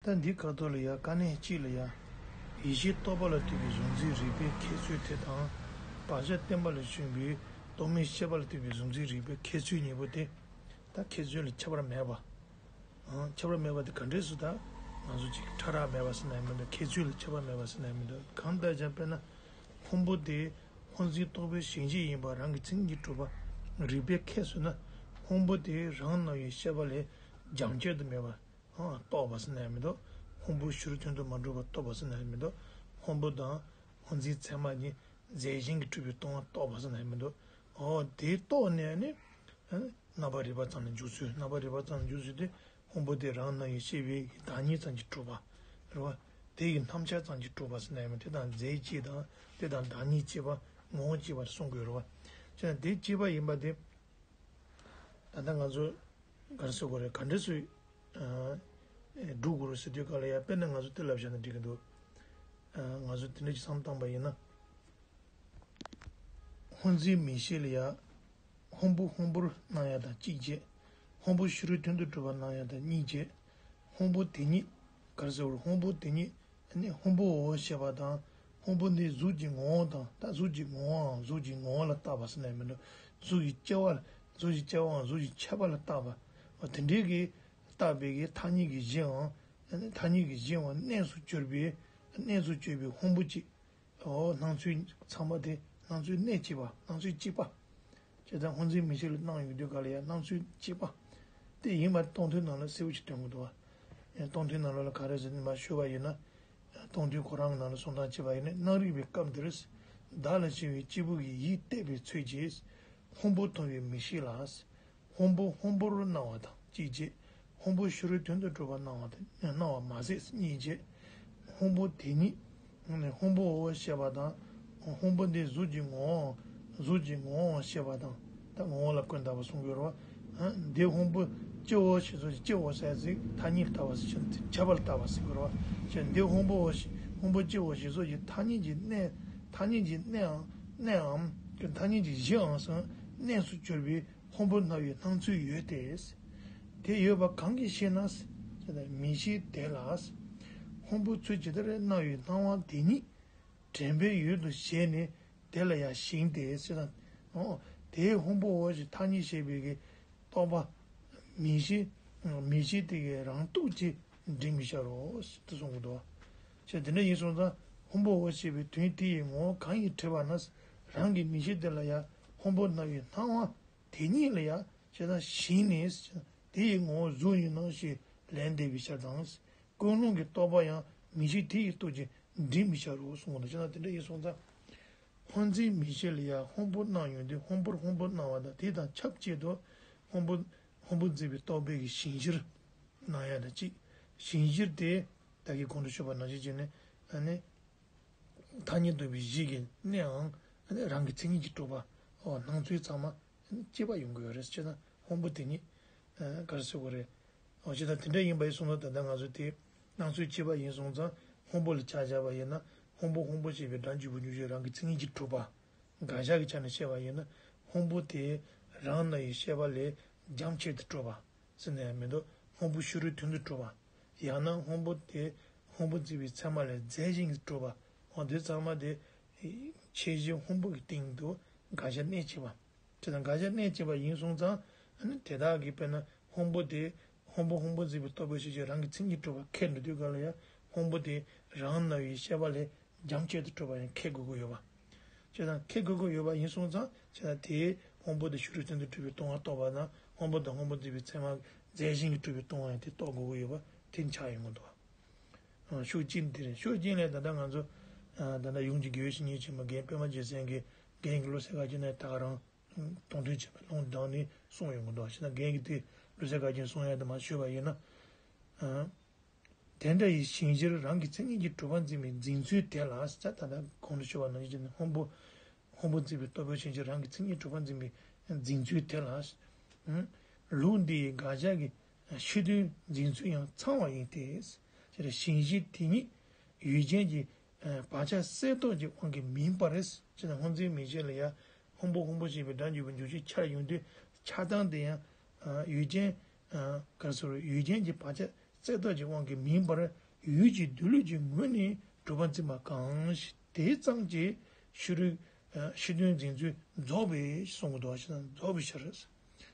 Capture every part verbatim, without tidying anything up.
ད་འདི་ཁ་ཐོག་ལ་ཡ་དཀའ་གནད་གཅིག་ལ་ཡ། ཡེ་ཤེས་རྟོགས་པ་ལ་ལྟོས་པའི་གཟུང་འཛིན་རིག་པའི་ཁྱད་ཚུལ་དེ་དང་། བག་ཆགས་བརྟན་པ་ལ་ཞོན་པའི་རྟོག་མེད་ཤེས་པ་ལ་ལྟོས་པའི་གཟུང་འཛིན་རིག་པའི་ཁྱད་ཚུལ་གཉིས་པོ་དེ། ད་ཁྱད་ཚུལ་ལ་ཁྱད་པར་མེད་པ། ཨང་། ཁྱད་པར་མེད་པ་དེ་ག་འདྲས་སུ་ད། ང་ཚོ་ཅིག་ཕྲ་རགས་མེད་པ་ཟེར་ན་ཡང་མི་འདུག་ཁྱད་ཚུལ་ལ་ཁྱད་པར་མེད་པ་ཟེར་ན་ཡང་མི་འདུག་གང་ལྟར་ཀྱང་དཔེར་ན། སྔོན་པོ་དེ་སྔོ་འཛིན་རྟོག་པའི་ཞེན་གཞི་ཡིན་པ་རང་གི་མཚན་ཉིད་ཀྱིས་གྲུབ་པ། རིག་པས་ཁས་བཟུང་ན། སྔོན་པོ་དེ་རང་སྣང་བའི་ཤེས་པ་ལས་རྒྱ་ཆེར་དུ་མེད་པ། ཨང་། རྟོགས་པ་ཟེར་ན་ཡང་མི་འདུག་སྔོན་པོ་ཕྱི་རོལ་དོན་དུ་མ་གྲུབ་པ་རྟོགས་པ་ཟེར་ན་ཡང་མི་འདུག་སྔོན་པོ་དང་སྔོ་འཛིན་མཚན་མ་གཉིས་རྫས་གཞན་གྱིས་གྲུབ་པའི་སྟོང་པ་རྟོགས་པ་ཟེར་ན་ཡང་མི་འདུག་འོ་དེ་རྟོགས་ནས་ནི། རྣམ་པར་རིག་པ་ཙམ་ལ་འཇུག་ཚུལ། རྣམ་པར་རིག་པ་ཙམ་ལ་འཇུག་ཚུལ་དེ་སྔོན་པོ་དེ་རང་སྣང་བའི་ཤེས་པའི་བདག་ཉིད་ཙམ་གྱིས་གྲུབ་པ། རེད་བ། དེ་ཡི་རྣམ་གཞག་ཙམ་གྱིས་གྲུབ་པ་ཟེར་ན་ཡང་མི་དེ་དང་རྫས་གཅིག་དང་དེ་དང་བདག་ཉིད་གཅིག་པ། ངོ་བོ་གཅིག་པ་གསུང་དགོས་རེད་བ། བྱས་ན་དེ་གཅིག་པ་ཡིན་པ་དེ། ད་ལྟ་ང་ཚོ་ག་རེ་ཟེར་དགོས་རེད། ག་འདྲ་སུ་སྒྲུབ་དགོས་རེད་ཟེར་དུས་ག་ལ་ཡ་དཔེར་ན་ང་ཚོ་དེ་ལབ་བཞག་ན་འགྲིག་གི་འདུག་ང་ཚོ་དེ་འདྲ་ཅིག་བསམ་བཏང་པ་ཡིན་ན། སྔོ་འཛིན་མིག་ཤེས་ལ་ཡ། སྔོན་པོ་སྔོན་པོར་སྣང་ཡ་དང་གཅིག་བྱས། སྔོན་པོ་ཕྱི་རོལ་དོན་དུ་གྲུབ་པར་སྣང་ཡ་དང་གཉིས་བྱས། སྔོན་པོ་དེ་ཉིད། ག་རེ་ཟེར་བར་སྔོན་པོ་དེ་ཉིད་ནི་སྔོན་པོའོ་ཞེས་པ་དང་། སྔོན་པོ་འདི་གཟུགས་ཀྱི་ངོ་བོ་དང་། ད་གཟུགས་ཀྱི་ངོ་བོའམ་གཟུགས་ཀྱི་ངོ་བོ་ལ་བཏགས་པ་ཟེར་ན་ཡང་མི་འདུག་གཟུགས་ཀྱི་སྐྱེ་བ་ལ། གཟུགས་ཀྱི་སྐྱེ་བའམ་གཟུགས་ཀྱི་ཁྱབ་པ་ལ་བཏགས་པ། འོ་དེ་འདྲའི་གི་བཏགས་པའི་གི་ཐ་སྙད་ཀྱི་གཞིའམ། ཐ་སྙད་ཀྱི་གཞིའམ་གནས་སུ་གྱུར་པའི། གནས་སུ་གྱུར་པའི་སྔོན་པོ་གཅིག་འོ་སྣང་ཚུལ་ཚང་མ་དེ་སྣང་ཚུལ་གནས་གཅིག་པ། སྣང་ཚུལ་གཅིག་པ། བྱས་ཙང་སྔོ་འཛིན་མིག་ཤེས་ལ་སྣང་ཡོང་དུས་ག་ལ་ཡང་སྣང་ཚུལ་གཅིག་པ་དེ་ཡིན་པ་སྟོང་ཐུན་ནང་ལ་གསལ་པོ་ཞིག་སྟོན་གྱི་འདུག་བ། སྟོང་ཐུན་ནང་ལོགས་ལ་ག་རེ་ཟེར་ནས་མར་ཞུས་པ་ཡིན་ན། སྟོང་ཐུན་ཁོ་རང་གི་ནང་ལ་གསུང་སྟངས་གཅིག་པ་ཡིན་ན། སྣང་རིག་པའི་སྐབས་འདིར། བདག་ལ་ཕྱི་པའི་སྐྱེས་བུ་གི་ཡིད་གཏད་པའི་ཚུལ་གྱིས། སྔོན་པོ་མཐོང་བའི་མིག་ཤེས་ལ། སྔོན་པོ་སྔོན་པོར་སྣང་བ་དང་གཅིག་བྱས། སྔོན་པོ་ཕྱི་རོལ་དོན་དུ་གྲུབ་པར་སྣང་བ་དང་སྣང་བ་མ་ཟད་གཉིས་བྱས། སྔོན་པོ་དེ་ཉིད་སྔོན་པོའོ་ཞེས་པ་དང་། སྔོན་པོ་འདི་གཟུགས་ཀྱི་ངོ་བོའམ་གཟུགས་ཀྱི་ངོ་བོའོ་ཞེས་པ་དང་། ད་ངོ་བོ་ལ་ཀུན་བཏགས་པ་གསུང་གི་ཡོད་རེད་བ། འདི་སྔོན་པོ་སྤྱི་བོ་ཞེས་སོགས་ཀྱི་སྤྱི་བོ་ཟེར་ཚིག་ཐ་སྙད་ལ་བཏགས་པ་ཟེར་ཕྱི་ཁྱབ་པ་ལ་བཏགས་པ་ཟེར་གི་རེད་བ། ཞེས་འདི་སྔོན་པོའོ་ཞེས། སྔོན་པོ་སྤྱི་བོ་ཞེས་སོགས་ཀྱི་ཐ་སྙད་ཀྱི་གནས། ཐ་སྙད་ཀྱི་གནས་ཨང་། གནས་ཨང་། ཐ་སྙད་ཀྱི་གཞི་ཨང་སང་གནས་སུ་གྱུར་པའི་སྔོན་པོར་སྣང་བའི་སྣང་ཚུལ་ཡོད་དེ། དེ་ཡོད་པ་གང་གིས་ཤེས་ན། མིག་ཤེས་དེ་ལ། སྔོན་པོ་ཚུལ་ཇི་ལྟར་སྣང་བའི་སྣང་བ་དེ་ཉིད་དྲན་པའི་ཡུལ་དུ་བྱས་ནས་དེ་ལ་ཡང་ཞེན་ཏེ་ཟེར་ན། འོ། དེའི་སྔོན་པོའོ་ཞེས་ཐ་སྙད་བྱས་པའི་གི་རྟོག་པ། མིག་ཤེས། མིག་ཤེས་དེ་གའི་རང་སྟོབས་ཀྱིས་འདྲེན་མི་བྱ་རོགས་ཞེས་གསུང་གི་འདུག་ཅེས་དེ་འདྲ་ཡིན་སོང་ཙང་སྔོན་པོའོ་ཞེས་པའི་དོན་དེ་ཡི་ངོ་བོ་གང་ཡིན་དྲིས་པ་ན། རང་གི་མིག་ཤེས་དེ་ལ་ཡང་སྔོན་པོར་སྣང་བའི་སྣང་བ་དེ་ཉིད་ལ་ཡང་ཇི་ལྟར་ཞེན་ནས། དེ་ཡི་ངོ་བོ་གཟུགས་ཡིན་ནོ་ཞེས་ལན་འདེབས་པའི་ཕྱིར་དང་། ཀུན་སློང་གི་རྟོག་པ་ཡང་མིག་ཤེས་དེ་ཡི་སྟོབས་ཀྱིས་འདྲེན་མི་བྱ་རོགས་གསུངས་པ་དང་། ཅེས་དེ་འདྲ་ཡིན་སོང་ཙང་། སྔོ་འཛིན་མིག་ཤེས་ལ་ཡང་སྔོན་པོར་སྣང་ཡོང་དུས་སྔོན་པོར་སྔོན་པོར་སྣང་བ་དང་། དེ་དང་ཆབས་ཅིག་ཏུ་སྔོན་པོ། སྔོན་པོ་འཛིན་པའི་རྟོག་པའི་གི་ཞེན་གཞིར་སྣང་ཡ་དང་གཅིག་ཞེན་གཞིར་དེ་ད་གིན་གོང་དུ་ཞུས་པ་ནང་བཞིན་བྱས་ནས། ཨ་ནི། ཐ་སྙད་འདོགས་པའི་གཞི་གི་གནས་ཨང་། ཨ་ནི་རང་གི་མཚན་ཉིད་ཀྱིས་གྲུབ་པ། འོ་སྣང་ཚུལ་ཚང་མ་གཅིག་པ་ཡོང་གི་ཡོད་རེད། ཅེས་ན་སྔོན་པོ་དེ་ཉིད་ག་རེ་ཟེར་དགོས་རེད། འོ་ཅེས་ན་དེ་འདྲ་ཡིན་པ་ཡིན་སོང་ན། ད་ལྟ་ང་ཚོ་དེ་སྣང་ཚུལ་གཅིག་པ་ཡིན་སོང་ཙང་སྔོན་པོ་ལ་ཆ་བཞག་པ་ཡིན་ན། སྔོན་པོ་སྔོན་པོ་ཞེས་པའི་སྒྲ་འཇུག་པ་འཇུག་བྱེད་རང་གི་མཚན་ཉིད་ཀྱིས་གྲུབ་པ། དགག་བཞག་གི་ཆ་ནས་བཤད་པ་ཡིན་ན། སྔོན་པོ་དེ་རང་སྣང་བའི་ཤེས་པ་ལས་རྒྱ་ཆེར་དུ་གྲུབ་པ་ཟེར་ན་ཡང་མི་འདུག་སྔོན་པོ་ཕྱི་རོལ་དོན་དུ་གྲུབ་པ། ཡང་ན་སྔོན་པོ་དེ་སྔོན་པོ་འཛིན་པའི་མཚན་མ་ལས་རྫས་གཞན་གྱིས་གྲུབ་པ། འོ་དེ་ཚང་མ་དེ་ཁྱད་གཞི་སྔོན་པོ་གི་སྟེང་དུ་དགག་བཞག་གནས་བྱེད་པ། དེ་དང་དགག་བཞག་གནས་བྱེད་པ་ཡིན་སོང་ཙང་། ཨ་ནི་དེ་དག་གིས་དཔེར་ན་སྔོན་པོ་དེ་སྔོན་པོ་སྔོན་པོ་འཛིན་པའི་རྟོག་པའི་ཤེས་བྱ་རང་གི་མཚན་ཉིད་གྲུབ་པ་ཁས་འགྲོ་དུས་ག་ལ་ཡང་སྔོན་པོ་དེ་རང་སྣང་བའི་ཤེས་པ་ལས་རྒྱ་ཆེར་དུ་གྲུབ་པ་ཡང་ཁས་དགོས་ཀྱི་ཡོད་པ། བྱས་ཙང་ཁས་དགོས་ཀྱི་ཡོད་པ་ཡིན་སོང་ཙང་། བྱས་ཙང་དེའི་སྔོན་པོ་དེ་ཕྱི་རོལ་དོན་དུ་གྲུབ་པའི་སྟོང་པ་རྟོགས་པ་དང་། སྔོན་པོ་དང་སྔོན་པོ་འཛིན་པའི་མཚན་མ་རྫས་གཞན་གྱིས་གྲུབ་པའི་སྟོང་པ་ཡང་དེ་རྟོགས་དགོས་ཀྱི་ཡོད་པ་དེ་ཆགས་ཡོང་གི་འདུག་ཨ། ཕྱོགས་གཅིག་འདི་རེད། ཕྱོགས་གཅིག་ལས་ད་ལྟ་ང་ཚོ། ཨ། ད་ལྟ་ཡུམ་གྱི་དགེ་བའི་བཤེས་གཉེན་ཆེན་པོ་རྒན་པད་མ་རྒྱལ་མཚན་གྱིས་རྒན་གྱི་བློ་གསལ་ཁ་ཅིག་ནས་ད་ག་རང་དོན་མཐུན་བྱས་པའི་ལུང་དྲངས་ནས་གསུངས་ཡོང་གི་འདུག་ཞེ་ན། རྒན་གྱིས་དེ་བློ་གསལ་ཁ་ཅིག་གསུང་ཡ་དེ་མར་ཞུས་པ་ཡིན་ན། ཨ། དེ་འདྲ་ཡི་ཞེན་གཞིར་རང་གི་མཚན་ཉིད་ཀྱིས་གྲུབ་པར་འཛིན་པའི་འཛིན་ཚུལ་དེ་ལ། ད་ལྟ་གོང་དུ་ཞུས་པ་ནང་བཞིན་སྔོན་པོ། སྔོན་པོ་འཛིན་པའི་རྟོག་པའི་ཞེན་གཞིར་རང་གི་མཚན་ཉིད་གྲུབ་པར་འཛིན་པའི་འཛིན་ཚུལ་དེ་ལ། ལུགས་འདི་ཡི་དགག་བྱ་གི་ཕྱི་དོན་འཛིན་ཚུལ་ཡང་ཚང་བ་ཡིན་ཏེ། དེ་ལ་ཞེན་གཞི་དེ་ཉིད་ཡུལ་ཅན་གྱི་བག་ཆགས་གསལ་རྟོགས་ཀྱི་དབང་གིས་མིན་པར། ཅེས་ན་སྔོ་འཛིན་མིག་ཤེས་ལ་ཡང་སྔོན་པོ་སྔོན་པོ་ཞེས་པའི་སྒྲ་འཇུག་པ་འཇུག་བྱེད་འཆར་ཡོང་དུས་ཆགས་སྡང་དེ་ཡང་ཡུལ་ཅན། ག་རེ་ཟེར། ཡུལ་ཅན་གྱི་བག་ཆགས་ རྩལ་དག་གི་དབང་གིས་མིན་པར་ཡུལ་གྱི་སྡོད་ལུགས་ཀྱི་ངོས་ནས་གྲུབ་པ་འཛིན་པ་གང་ཞིག་དེ་ཙམ་གྱིས་ཕྱི་རོལ་ཕྱི་དོན་འཛིན་ཚུལ་རྫོགས་པའི་གསུང་གི་འདུག་ཞེ་ན་རྫོགས་པའི་ཕྱིར།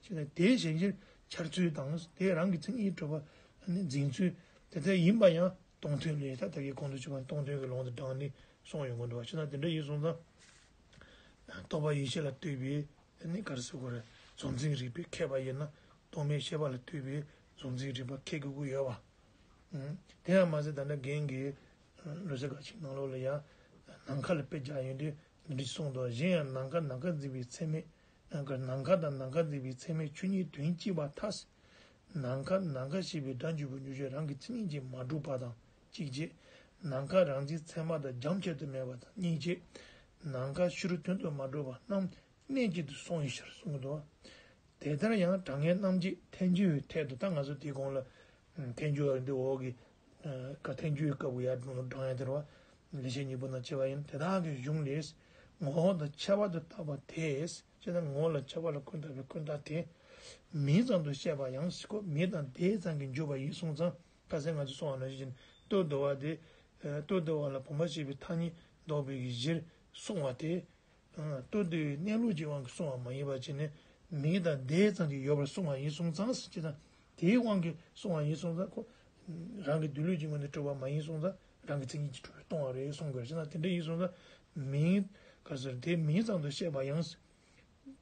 ཞེ་ན་དེ་གཞན་ཕྱིར་འཆར་ཚུལ་དང་དེ་རང་གི་མཚན་ཉིད་གྲུབ་པ་ནི་འཛིན་ཚུལ་དེ་ལྟར་ཡིན་པ་ཡང་སྟོང་ཐུན་ལས་ད་ལྟ་གི་གོང་དུ་ཞུས་པ་སྟོང་ཐུན་གྱི་ལུང་དུ་དྲངས་ནས་གསུངས་ཡོང་གི་འདུག་ཞེ་ན་དེ་འདྲ་ཡིན་སོང་ཙང་། རྟོག་པ་ཡེ་ཤེས་ལ་ལྟོས་པའི་ནི་ག་རེ་ཟེར་དགོས་རེད། གཟུང་འཛིན་རིག་པས་ཁེགས་པ་ཡིན་ན་རྟོག་མེད་ཤེས་པ་ལ་ལྟོས་པའི་གཟུང་འཛིན་རིག་པ་ཁེགས་དགོས་ཀྱི་ཡོད་པ། དེ་ཡང་མ་ཟད་ད་ལྟ་རྒན་གྱིས་ལོ་ཙཱ་བཀའ་ཆེན་ནང་ལོགས་ལ་ཡང་ནམ་མཁའ་ལ་དཔེ་སྦྱར་ཡོང་དུས་འདི་འདྲ་གསུངས་འདུག་གཞན་ཡང་ནམ་མཁའ་ནམ་མཁའ་འཛིན་པའི་ཚད་མས། ནམ་མཁའ་དང་ནམ་མཁའ་འཛིན་པའི་ཚད་མས་ཆོས་ཉིད་དོན་གཅིག་པར་ཐལ། ནམ་མཁའ་ནམ་མཁའ་ཞེས་པའི་སྒྲ་འཇུག་པའི་འཇུག་ཕྱིར་རང་གི་མཚན་ཉིད་ཀྱིས་མ་གྲུབ་པ་དང་གཅིག་བྱས། ནམ་མཁའ་རང་འཛིན་ཚད་མ་དང་རྒྱ་ཆེར་དུ་མེད་པ་དང་གཉིས་བྱས། ནམ་མཁའ་ཕྱི་རོལ་དོན་དུ་མ་གྲུབ་པ་རྣམས་གནས་གཅིག་ཏུ་སོང་བའི་ཕྱིར་གསུངས་འདུག་དེ་ལྟར་ཡང་དྲང་ངེས་རྣམ་འབྱེད་ཐལ་འགྱུར་བའི་ཐད་དུ་ད་ང་ཚོ་དེའི་གོང་ལ་ཐལ་འགྱུར་བ་འདི་འོག་གི་ཀ་ཐལ་འགྱུར་བའི་སྐབས་ཀྱི་ཡར་འགྲོ་འགྲོ་ཡ་དེ་རེད་བ། ལེགས་བཤད་སྙིང་པོ་ནང་བྱས་པ་ཡིན། དེ་དག་གི་གཞུང་ལས། ངོ་བོ་དང་ཁྱད་པར་དུ་བཏགས་པ་དེས་ཅེ་ན། ངོ་བོ་ལ་ཁྱད་པར་ལ་ཀུན་བཏགས་པའི་ཀུན་བཏགས་དེ། མིང་ཙམ་དུ་བཤད་པ་ཡང་ཞིག་གོ། མིང་དང་བརྡས་ཙམ་གྱིས་འཇོག་པ་ཡིན་སོང་ཙང་ཁ་སང་ང་ཚོས་གསུངས་པ་ནང་བཞིན་ལྟོ་ལྡིར་བ་དེ། ལྟོ་ལྡིར་བ་ལ་བུམ་པ་ཞེས་པའི་ཐ་སྙད་འདོགས་པའི་གཞིར་གསུངས་པ་དེ། ལྟོ་ལྡིར་བའི་གནས་ལུགས་ཀྱི་དབང་གིས་གསུངས་པ་མ་ཡིན་པ་བྱས་ནས་མིང་དང་བརྡས་ཙམ་གྱིས་ཡོད་པར་གསུངས་པ་ཡིན་སོང་ཙང་ཟེར་ཅེ་ན། དེའི་དབང་གིས་གསུངས་པ་ཡིན་སོང་ཙང་ཁོ། རང་གི་སྡོད་ལུགས་ཀྱི་ངོས་ནས་གྲུབ་པ་མ་ཡིན་སོང་ཙང་རང་གི་མཚན་ཉིད་ཀྱིས་གྲུབ་པས་སྟོང་བ་རེད་གསུང་དགོས་ཟེར་ན། དེ་འདྲ་ཡིན་སོང་ཙང་མིང་ག་ཟེར་དེ་མིང་ཙམ་དུ་བཤད་པ་ཡང་།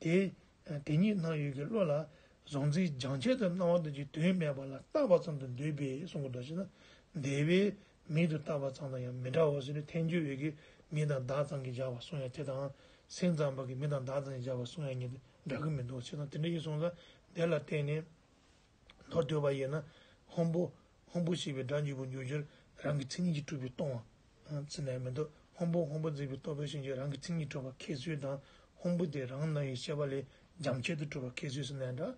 དེ་དེ་ཉིད་སྣང་ཡུལ་གྱི་བློ་ལ་གཟུང་འཛིན་རྒྱ་ཆེར་དུ་སྣང་བ་དང་གཅིག་དོན་མེད་པ་ལ་བཏགས་པ་ཙམ་དུ་འདོད་པས་གསུང་གི་འདུག་ཟེར་ན། འདོད་པས་མིང་དུ་བཏགས་པ་ཙམ་དང་ཡང་མི་འདྲ་བ་ཟེར་ནས་ཐལ་འགྱུར་བའི་གི་མིང་དང་བརྡ་ཙམ་གྱིས་སྦྱར་བ་གསུང་ཡ་དེ་དང་སེམས་ཙམ་པ་གི་མིང་དང་བརྡ་ཙམ་གྱིས་སྦྱར་བ་གསུང་ཡ་གཉིས་དེ་འདྲ་གི་མི་འདུག་ཟེར་ན། དེ་འདྲ་ཡིན་སོང་ཙང་དེ་ལ་བརྟེན་ནས། མདོར་བསྡུས་པ་ཡིན་ན། སྔོན་པོ་སྔོན་པོ་ཞེས་པའི་སྒྲ་འཇུག་པའི་འཇུག་ཕྱིར་རང་གི་མཚན་ཉིད་ཀྱིས་གྲུབ་པས་སྟོང་བ། ཚིག་ནས་མི་འདུག་སྔོན་པོ་སྔོན་པོ་འཛིན་པའི་རྟོག་པའི་ཕྱིན་ཅི་རང་གི་མཚན་ཉིད་གྲུབ་པ་ཁས་ཚུལ་དང་། སྔོན་པོ་དེ་རང་སྣང་བའི་ཤེས་པ་ལས་རྒྱ་ཆེར་དུ་གྲུབ་པ་ཁས་ཚུལ་སོགས་ནས་འདྲ།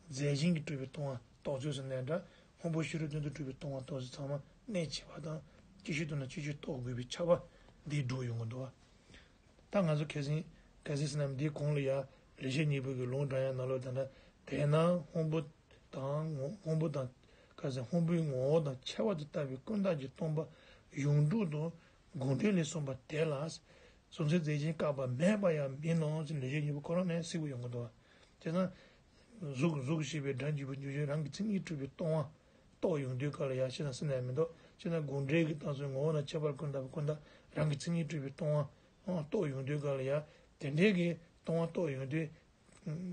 རྫས་གཞན་གྱིས་གྲུབ་པས་སྟོང་བ་རྟོགས་ཚུལ་སོགས་ནས་འདྲ། སྔོན་པོ་ཕྱི་རོལ་དོན་དུ་གྲུབ་པས་སྟོང་བ་རྟོགས་ཚུལ་ཚང་མ་གནད་ཕྱེ་བ་དང་ཅིག་ཤོས་དོན་ལ་ཅིག་ཤོས་རྟོགས་དགོས་པའི་ཁྱབ་པ་འདི་སྒྲུབ་ཡོང་གི་འདུག་བ། ད་ང་ཚོ་ཁ་སང་ཁ་སང་ཟེར་ན་འདིའི་གོང་ལ་ཡ་ལེགས་བཤད་སྙིང་པོ་གི་ལུང་དྲངས་ཡ་ནང་ལོགས་ད་ལྟ་དེས་ན་སྔོན་པོ་དང་ངོ་སྔོན་པོ་དང་ཁ་སང་སྔོན་པོའི་ངོ་བོ་དང་ཁྱད་པར་དུ་བཏགས་པའི་ཀུན་བཏགས་ཀྱིས་སྟོང་པ་གཞུང་དྲུག་ཏུ་དགོངས་འགྲེལ་ལས་གསུངས་པ་དེ་ལ་གཟུང་འཛིན་རྫས་གཞན་བཀག་པ་མེད་པ་ཡང་མིན་ནོ་ཟེར་ལེགས་བཤད་སྙིང་པོ་ཁོ་རང་ནས་གསལ་པོ་ཡོང་གི་འདུག་བ། དེས་ན། གཟུགས་གཟུགས་ཞེས་པའི་སྒྲ་འཇུག་པའི་འཇུག་ཕྱིར་རང་གི་མཚན་ཉིད་གྲུབ་པས་སྟོང་བ་རྟོགས་ཡོང་དུས་སྐབས་ལ་ཡང་ཤེས་ན་སེམས་ལ་མི་འདུག་ཤེས་ན་དགོངས་འགྲེལ་གྱི་རྟགས་སུ་ངོ་བོ་ན་ཁྱད་པར་ཀུན་བཏགས་པའི་ཀུན་བཏགས་རང་གི་མཚན་ཉིད་གྲུབ་པས་སྟོང་བ་རྟོགས་ཡོང་དུས་སྐབས་ལ་ཡང་དེ་འདྲའི་གི་སྟོང་བ་རྟོགས་ཡོང་དུས་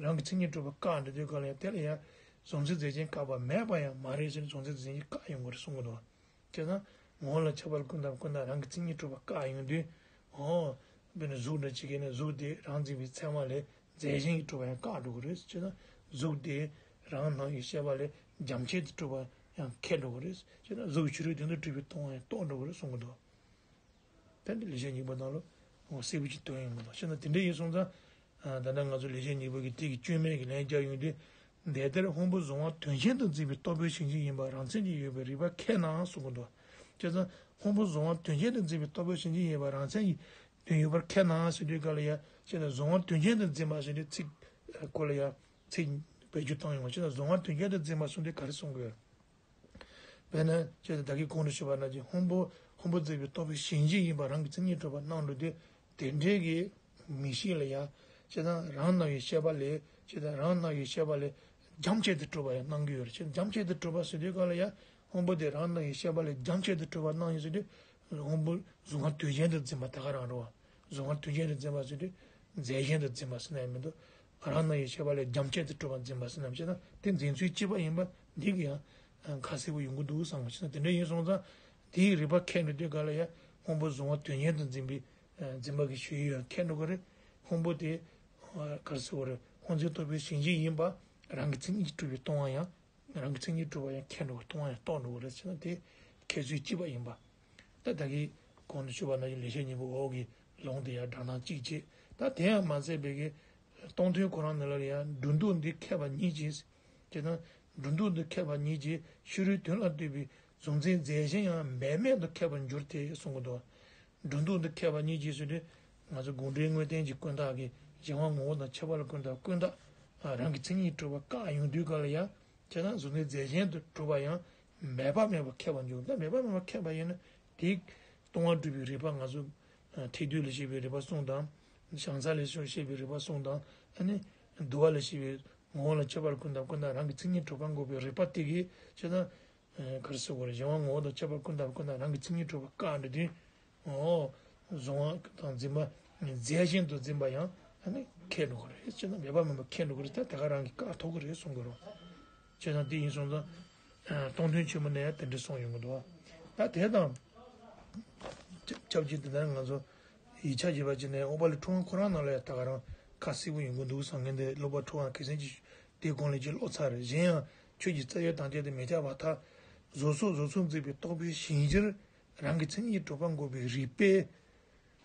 རང་གི་མཚན་ཉིད་གྲུབ་པ་བཀག་འགྲོ་དུས་སྐབས་ལ་ཡང་དེ་ལ་ཡང་གཟུང་འཛིན་རྫས་གཞན་བཀག་པ་མེད་པ་ཡང་མ་རེད་ཟེར་ནས་གཟུང་འཛིན་རྫས་གཞན་གྱིས་བཀག་ཡོང་དགོས་རེད་གསུང་གི་འདུག་བྱས་ཙང་། ངོ་བོ་ལ་ཁྱད་པར་ཀུན་བཏགས་ཀུན་བཏགས་རང་གི་མཚན་ཉིད་གྲུབ་པ་བཀག་ཡོང་དུས། འོ། དཔེར་ན་གཟུགས་འདྲ་ཅིག་གིས་ནི་གཟུགས་དེ་རང་འཛིན་པའི་ཚད་མ་ལས་རྫས་གཞན་གྱིས་གྲུབ་པ་ཡང་བཀག་འགྲོ་གི་རེད། བྱས་ཙང་། གཟུགས་དེ་རང་སྣང་བའི་ཤེས་པ་ལས་རྒྱ་ཆེར་དུ་གྲུབ་པ་ཡང་ཁེགས་འགྲོ་གི་རེད། བྱས་ཙང་གཟུགས་ཕྱི་རོལ་དོན་དུ་གྲུབ་པས་སྟོང་བ་ཡང་རྟོགས་འགྲོ་གི་རེད་གསུང་གི་འདུག་དེ་འདི་ལེགས་བཤད་སྙིང་པོ་ནང་ལ་འོ་གསལ་པོ་ཅིག་སྟོན་ཡོང་གི་འདུག་བྱས་ཙང་དེ་འདྲ་ཡིན་སོང་ཙང་། ད་ལྟ་ང་ཚོ་ལེགས་བཤད་སྙིང་པོ་གི་དེ་གི་བཅོས་མའི་གི་ལན་རྒྱག་ཡོང་དུས། དེ་ལྟར་སྔོན་པོ་གཟུང་བ་དོན་གཞན་དུ་འཛིན་པའི་རྟོག་པའི་གཞན་གཅིག་ཡིན་པ་རང་མཚན་གྱིས་ཡོད་པའི་རིགས་པ་ཁེགས་ནའང་གསུང་གི་འདུག་བྱས་ཙང་སྔོན་པོ་གཟུང་བ་དོན་གཞན་དུ་འཛིན་པའི་རྟོག་པའི་གཞན་གཅིག་ཡིན་པ་རང་མཚན་གྱིས་དོན་ཡོད་པར་ཁེགས་ནའང་ཟེར་དུས་སྐབས་ལ་ཡ་བྱས་ཙང་གཟུང་བ་དོན་གཞན་དུ་འཛིན་པ་ཟེར་དུས་ཚིག་སྐོར་ལ་ཡ་ཚིག་བེད་སྤྱོད་བཏང་ཡོང་བ་བྱས་ཙང་གཟུང་བ་དོན་གཞན་དུ་འཛིན་པ་གསུངས་དུས་ག་རེ་གསུང་དགོས། དཔེར་ན་ཅེས་ད་གིན་གོང་དུ་ཞུས་པ་ནང་བཞིན་སྔོན་པོ་སྔོན་པོ་འཛིན་པའི་རྟོག་པའི་གཞན་གཅིག་ཡིན་པ་རང་གི་མཚན་ཉིད་གྲུབ་པར་སྣང་འགྲོ་དུས་དེ་འདྲའི་གི་མིག་ཤེས་ལ་ཡ་ཅེས་དང་རང་སྣང་བའི་ཤེས་པ་ལས་ཅེས་དང་རང་སྣང་བའི་ཤེས་པ་ལས་རྒྱ་ཆེར་དུ་གྲུབ་པ་ཡང་སྣང་གི་ཡོད་རེད། ཅེས་རྒྱ་ཆེར་དུ་གྲུབ་པ་ཟེར་དུས་ག་ལ་ཡ་སྔོན་པོ་དེ་རང་སྣང་བའི་ཤེས་པ་ལས་རྒྱ་ཆེར་དུ་གྲུབ་པར་སྣང་ཡོད་ཟེར་དུས་སྔོན་པོ་གཟུང་བ་དོན་གཞན་དུ་འཛིན་པ་ད་ག་རང་རེད་བ། གཟུང་བ་དོན་གཞན་དུ་འཛིན་པ་ཟེར་དུས་རྫས་གཞན་དུ་འཛིན་པ་ཟེར་ན་ཡང་མི་འདུག་རང་སྣང་བའི་ཤེས་པ་ལས་རྒྱ་ཆེར་དུ་གྲུབ་པར་འཛིན་པ་ཟེར་ནམ་ཞེ་ན་དེ་འཛིན་ཚུལ་གཅིག་པ་ཡིན་པ་འདི་གི་ཡང་ཁ་གསལ་པོ་ཡོང་གི་འདུག་བསམ་པ་ཞིག་ན་དེ་འདྲ་ཡིན་སོང་ཙང་དེའི་རིགས་པ་ཁས་འདྲ་དུས་ག་ལ་ཡང་སྔོན་པོ་གཟུང་བ་དོན་གཞན་དུ་འཛིན་པའི་འཛིན་པ་གི་ཞུ་ཡུལ་ཡང་ཁས་འགྲོ་གི་རེད། སྔོན་པོ་དེ་ག་རེ་ཟེར་དགོས་རེད། སྔོ་འཛིན་རྟོག་པའི་གཞན་གཅིག་ཡིན་པ་རང་གི་མཚན་ཉིད་ཀྱིས་གྲུབ་པའི་སྟོང་བ་ཡང་རང་གི་མཚན་ཉིད་གྲུབ་པ་ཡང་ཁས་འགྲོ་གི་སྟོང་བ་ཡང་རྟོགས་འགྲོ་གི་རེད་ཟེར་ན་དེ་ཁས་ཚུལ་གཅིག་པ་ཡིན་པ། ད་ད་གིན་གོང་དུ་ཞུས་པ་ནང་བཞིན་ལེགས་བཤད་སྙིང་པོ་འོག་གི་ལུང་དེ་ཡང་དྲངས་སྟངས་གཅིག་བྱས། ད་དེ་ཡང་མ་ཟད་པའི་གི་སྟོང་ཐུན་ཁོ་རང་ནང་ལ་ཡང་སྒྲོ་འདོགས་འདི་ཁེགས་པ་ཉིད་ཀྱིས། དེ་ན་སྒྲོ་འདོགས་འདི་ཁེགས་པ་ཉིད་ཀྱིས་ཕྱི་རོལ་དོན་ལ་ལྟོས་པའི་གཟུང་འཛིན་རྫས་གཞན་ཡང་འབད་མེད་དུ་ཁེགས་པར་འགྱུར་ཏེ་གསུང་གི་འདུག་སྒྲོ་འདོགས་འདི་ཁེགས་པ་ཉིད་ཀྱིས་ཟེར་དུས་ང་ཚོ་དགོངས་འགྲེལ་དངོས་བསྟན་གྱི་ཀུན་བརྟགས་ཀྱི་གཞན་དབང་ངོ་བོ་དང་ཁྱད་པར་ལ་ཀུན་བརྟགས་ཀུན་བརྟགས་རང་གི་མཚན་ཉིད་གྲུབ་པ་བཀག་ཡོང་དུས་ག་ལ་ཡང་། བྱས་ཙང་གཟུང་འཛིན་རྫས་གཞན་དུ་གྲུབ་པ་ཡང་ མེད་པ་མེད་པར་ཁེགས་པར་འགྱུར། ད་མེད་པ་མེད་པར་ཁེགས་པ་ཡིན་ན་དེ་ལྟུང་བ་སྒྲུབ་པའི་རིགས་པ། ང་ཚོ་ཨ་ཐེག་བསྡུས་ལས་བཤད་པའི་རིགས་པ་གསུམ་དང་། བྱང་ས་ལས་བཤད་པའི་རིགས་པ་གསུམ་དང་། ཨ་ནི་བསྡུ་བ་ལས་བཤད་པའི་ངོ་བོ་ལ་དཔྱད་པ་ཀུན་བཏགས་ཀུན་བཏགས་རང་གི་མཚན་ཉིད་གྲུབ་པ་འགོག་པའི་རིགས་པ་དེ་གིས་བྱས་ན། ཨ་ག་རེ་ཟེར་དགོས་རེད། གཞན་དབང་ངོ་བོ་དང་དཔྱད་པ་ཀུན་བཏགས་ཀུན་བཏགས་རང་གི་མཚན་ཉིད་གྲུབ་པ་བཀག་འགྲོ་དུས། ཨོ། གཟུང་བ་དང་འཛིན་པ་རྫས་གཞན་དུ་འཛིན་པ་ཡང་ཨ་ནི་ཁེགས་འགྲོ་གི་རེད། བྱས་ན་མེད་པ་མིན་པ་ཁེགས་འགྲོ་གི་རེད། ད་དེ་ག་རང་གིས་བཀག་ཐུབ་ཀྱི་རེད་གསུང་གི་རེད། བྱས་ན་དེ་ཡིན་སོང་ཙང་། ཨ་སྟོང་ཐུན་ཆེན་མོ་ནས་ཡང་དེ་འདྲ་གསུངས་ཡོང་གི་འདུག་ད་དེ་དང་ཆབས་ཅིག་དེ་ལྟར་ང་ཚོ་ཡིག་ཆ་བྱས་པ་ཅིག་ནས་ཨོ་པ་ལི་ཁྲོམ་ཁོ་རང་ནང་ལ་ཡང་ད་ག་རང་ཁ་གསལ་པོ་ཡོང་གི་འདུག་བསམ་མཁན་དེ། སློབ་པ་ཁྲོམ་ག་གལ་སྲིད་ཅིག་དེའི་གོང་ལ་ཅིག་ཀློག་ཚར་རེད། གཞན་ཡང་ཆོས་ཀྱི་རྩ་བའི་དམ་བཅའ་དེ་མི་ཆག་པར་ཐལ། གཟུགས་སོགས་གཟུགས་སོགས་འཛིན་པའི་རྟོག་པའི་ཞེན་གཞིར་རང་གི་མཚན་ཉིད་གྲུབ་པ་འགོག་པའི་རིགས་པས་